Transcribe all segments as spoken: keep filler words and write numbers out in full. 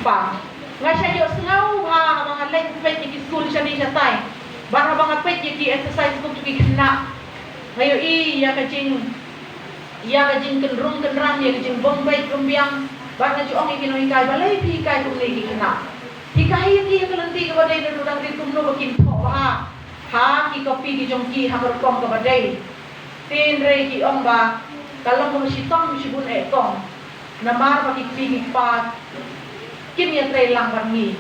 Pa, nga shah ïohsngew bha haba nga leit peit ïa ki skul shane shatai, bad haba nga peit ïa ki exercise book jong ki khynnah, nga ïohi ïa ka jing, ïa ka jingkynrung kynrang, ïa ka jingbym beit bym biang. Bad nga ju ong ïa ki nonghikai, balei phi hikai kumne ki khynnah? Hikai ïa ki ïa ka lynti kaba dei, naduh dang rit kumno ba kin thoh bha ha ki kopi ki jong ki ha ka rukom kaba dei. Hynrei ki ong ba ka long kaba shitom shibun eh kong, namar ba ki kmie ki kpa kim ïatreilang bad ngi.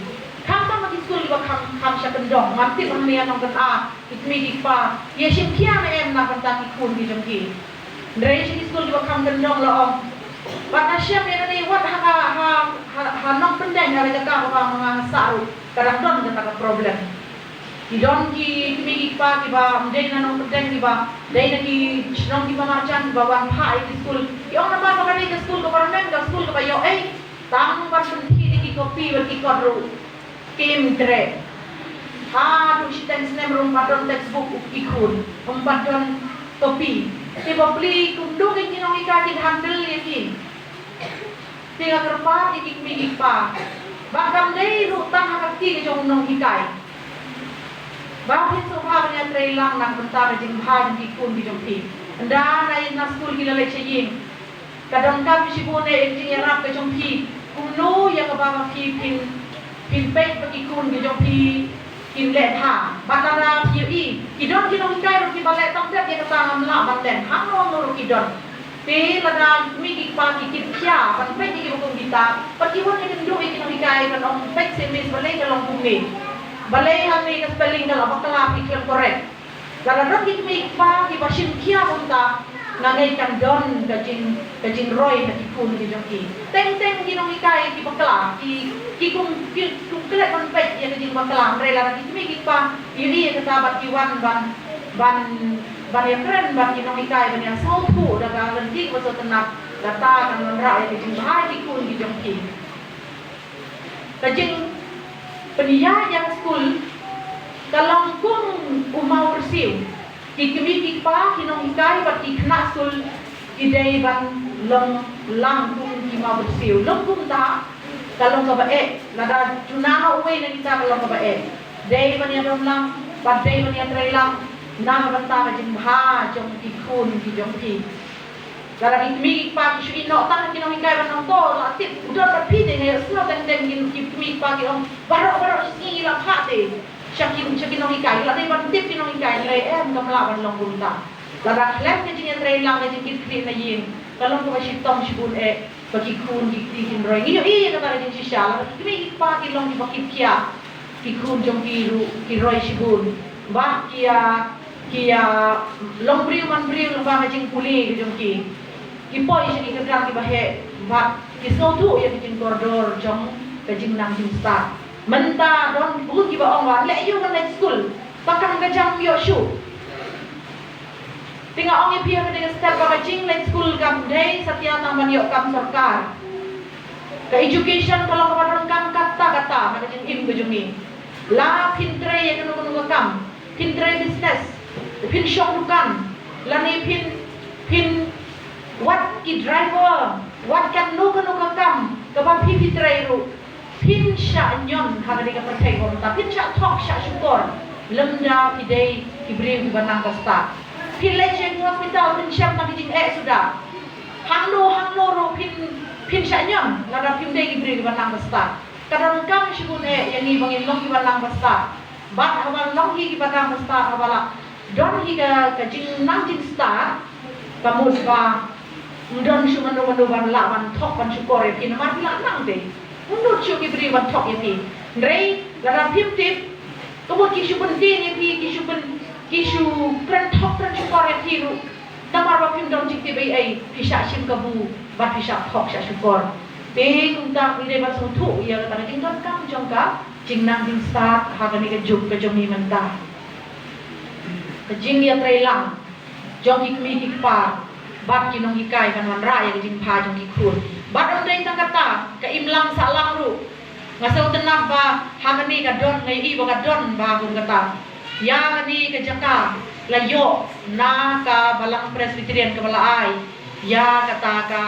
Khamtam ha ki skul kiba kham, kham sha kyndong, ngam tip hangne ha Nongkyndong ki kmie ki kpa ki ïashim khia ne em na ka bynta ki khun ki jong ki. Hynrei sha ki skul kiba kham kyndong la ong. Bad nga shem ïa kane wat ha ka, ha, ha, ha Nongpyndeng, ha ka jaka kaba ma nga sah ruh ka dang don kata ka problem. Ki don ki kmie ki kpa kiba ym dei na Nongpyndeng, kiba dei na ki shnong kiba marjan, kiba wan phah ïa ki skul. Ki ong namar ba kane ka skul kaba rmen, ka skul kaba ïoh ei, tang ban pynthie ïa ki kopi bad ki kot ruh kim treh. Haduh shiteng snem ruh ym pat don textbook ki khun, ym pat don kopi. Te ba plie kumno ki nonghikai kin handle ïa ki? Te nga kyrpad ïa ki kmie ki kpa, ba kam dei ruh tang ha ka kti ka jong u nonghikai, ba phin sngewbha ban ïatreilang na ka bynta ka jingbha jong ki khun ki jong phi. Ynda na, na skul ki la leit sha ïing, ka donkam shibun eh ïa ka jingïarap ka jong phi. Kumno ïa kaba ba phi phin, phin peit ba ki khun ki jong phi kin leh bha? Bad lada phi ïohi ki don ki nonghikai ruh kiba leh tang dep ïa kata, ngam lah ban len, hangno hangno ruh ki don. Te lada ki kmie ki kpa ki kit khia ban peit ïa kiba kum kita, bad ki wan ïakynduh ïa ki nonghikai, ban ong, peit seh miss, balei ka long kumne, balei hangne ka spelling ka la bakla, phi khlem correct. Lada don ki kmie ki kpa kiba shim khia kumta, nga ngeit kan don ka jing, ka jingroi ha ki khun ki jong ki. Teng teng ki nonghikai ki bakla, ki, ki kum, ki kum klet ban peit ïa ka jingbakla. Hynrei lada ki kmie ki kpa ki ïohi ïa kata bad ki wan ban, ban, ban ïakren bad ki nonghikai, ban ïasngewthuh da ka lynti kaba sngewtynnat, kata kan wanrah ïa ka jingbha ïa ki khun ki jong ki. Ka jingpynïaid ïa ka skul ka long kum u maw rynsiew. Ki kmie ki kpa, ki nonghikai bad ki khynnah skul ki dei ban long lang kum ki maw rynsiew. Long kumta ka long kaba eh, lada juna uwei na kita ka long kaba eh. Dei ban ïadon lang bad dei ban ïatreilang na ka bynta ka jingbha jong ki khun ki jong phi. Lada ki kmie ki kpa ki shu ïeh noh tang ha ki nonghikai ban ong, to la tip u don bad phi te, nga ïohsngew teng teng ki kmie ki kpa ki ong, baroh baroh shi sngi la phah te sha ki, sha ki nonghikai, la dei ban tip ki nonghikai. Hynrei em, kam lah ban long kumta. Lada khlem ka jingïatreilang, ka jingkitkhlieh na ïing, ka long kaba shitom shibun eh ba ki khun ki kti kin roi. Ngi ïohi ïa kata ka jingshisha, lada ki kmie ki kpa ki long kiba kit khia, ki khun jong ki ruh ki roi shibun. Bad ki ïa, ki ïa long briew man briew lyngba ka jingpule ka jong ki. Ki poi sha ki kyrdan kiba heh bad ki sngewthuh ïa ka jingkordor jong ka jingnang jingstad. Mynta don bun kiba ong ba leh aïu ngan leit skul, ba kam ka jam ïoh shuh. Te nga ong ïa phi ha kane ka step ba ka jingleit skul kam dei satia tang ban ïoh kam sorkar. Ka education ka long kaba donkam katta katta ha ka jingim ka jong ngi. La phin trei ïa kano kano ka kam, phin trei business, phin shong dukan, lane phin, phin wat ki driver, wat kano kano ka kam kaba phi phi trei ruh, phin shah ñion ha kane ka pyrthei kaba mynta, phin shah thok shah shukor lymda phi dei ki briew kiba nang ba stad. Phin leit sha ki hospital, phin shem na ki jingeh suda. Hangno hangno ruh phin, phin shah ñion lada phim dei ki briew kiba nang ba stad. Ka donkam shibun eh ïa ngi ba ngin long kiba nang ba stad. Bad haba long hi kiba nang ba stad, haba la don hi ka, ka jingnang jingstad, ka mut ba ym don shuh mano mano ban lah ban thok ban shukor ïa phi namar phi la nang te. Ym don shuh ki briew ban thok ïa phi. Hynrei lada phim tip, ka mut ki shu pyntieng ïa phi, ki shu pyn, ki shu kren thok kren shukor ïa phi ruh. Namar ba phim don jingtip ei ei, phi shah shim kabu bad phi shah thok shah shukor. Te kumta ngi dei ban sngewthuh ïa kata ka jingdonkam jong ka jingnang jingstad ha kane ka juk ka jong ngi mynta. Ka jingïatreilang jong ki kmie ki kpa bad ki nonghikai kan wanrah ïa ka jingbha jong ki khun. Bad ym dei tang kata, ka imlang sahlang ruh. Nga sngewtynnat ba ha kane ka don, nga ïohi ba ka don ba kum kata. Ïa kane ka jaka la ïoh na ka Balang Presbyterian kaba la ai ïa kata ka,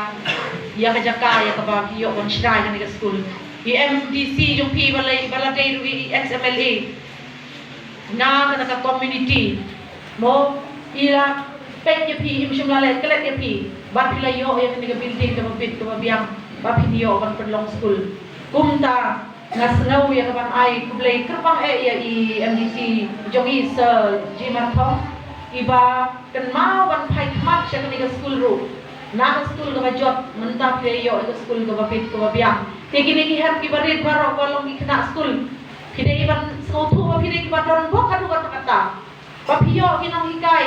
ïa ka jaka ïa kaba ki ïoh ban shna ïa kane ka skul. I MDC jong phi ba la, ba la dei ruh i ex MLA na kane ka community. Mo, i la peit ïa phi, im shym la leh klet ïa phi. Bad phi la ïoh ïa kane ka building kaba bit kaba biang ba phin ïoh ban pynlong skul. Kumta nga sngew ïa kaban ai khublei kyrpang eh ïa i MDC jong i Sir G. Marthong, iba kynmaw ban phai khmat sha kane ka skul ruh. Na ka skul kaba jot, mynta phi ïoh ïa ka skul kaba bit kaba biang. Te kine ki hep kiba rit baroh ba long ki khynnah skul, phi dei ban sngewthuh ba phi dei kiba don bok haduh katta katta. Ba phi ïoh ki nonghikai,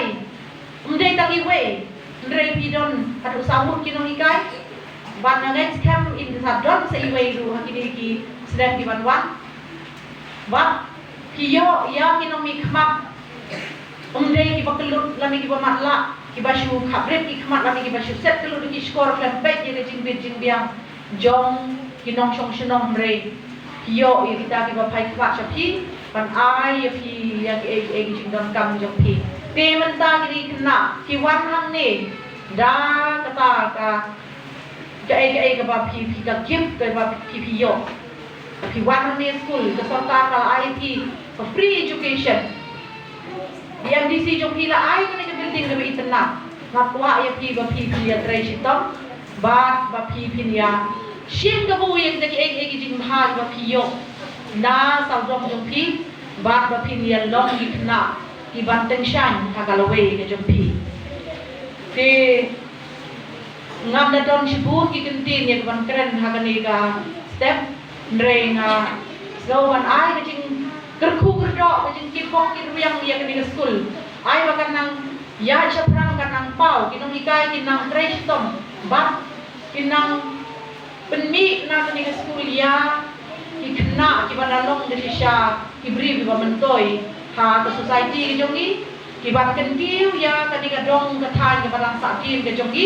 ym dei tang iwei, hynrei phi don haduh saw ngut ki nonghikai. Bad nga ngeit skhem in sa don sa iwei ruh ha kine ki snem ki ban wan. Bad phi ïoh ïa ki nongmihkhmat, ym dei kiba kyllut lane kiba matlah, kiba shu khaprit ki khmat lane kiba shu set kyllut ki shkor khlem peit ïa ka jingbit jingbiang jong ki nongshong shnong, hynrei phi ïoh ïa kita kiba phai khmat sha phi ban ai ïa phi ïa kiei kiei ki jingdonkam jong phi. Te mynta kine ki khynnah ki wan hangne da kata ka, kaei kaei kaba phi, phi, ka gift kaba phi, phi ïoh. Phi wan hangne skul, ka sorkar ka la ai phi ka free education. I MDC jong phi la ai kane ka building kaba itynnad. Nga kwah ïa phi ba phi phin ïatrei shitom bad ba phi phin ïa shim kabu ïa kita kiei kiei ki jingbha kiba phi ïoh na sawdong jong phi, bad ba phin ïa long ki khynnah kiban tyngshaiñ ha ka lawei ka jong phi. Te ngam da don shibun ki kyntien ïa kaban kren ha kane ka step, hynrei nga sngew ban ai ka jingkyrkhu kyrdoh, ka jingkyrkhu kyrwiang ïa kane ka skul. Ai ba kan nang ïaid shaphrang, kan nang paw, ki nonghikai kin nang trei shitom bad kin nang pynmih na kane ka skul ïa ki khynnah kiba la long da shisha ki briew kiba myntoi ha ka society ka jong ngi, kiban kyntiew ïa kane ka dong ka thaiñ kaba dang sahdien ka jong ngi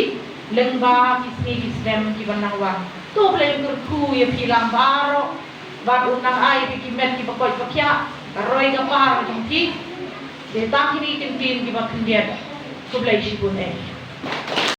lyngba ki sngi ki snem kiban nang wan. To Blei un kyrkhu ïa phi lang baroh bad un nang ai ïa phi ki met kiba koit ba khiah, ka roi ka par ka jong phi. Te tang kine ki kyntien kiba khyndiat. To Blei shibun eh.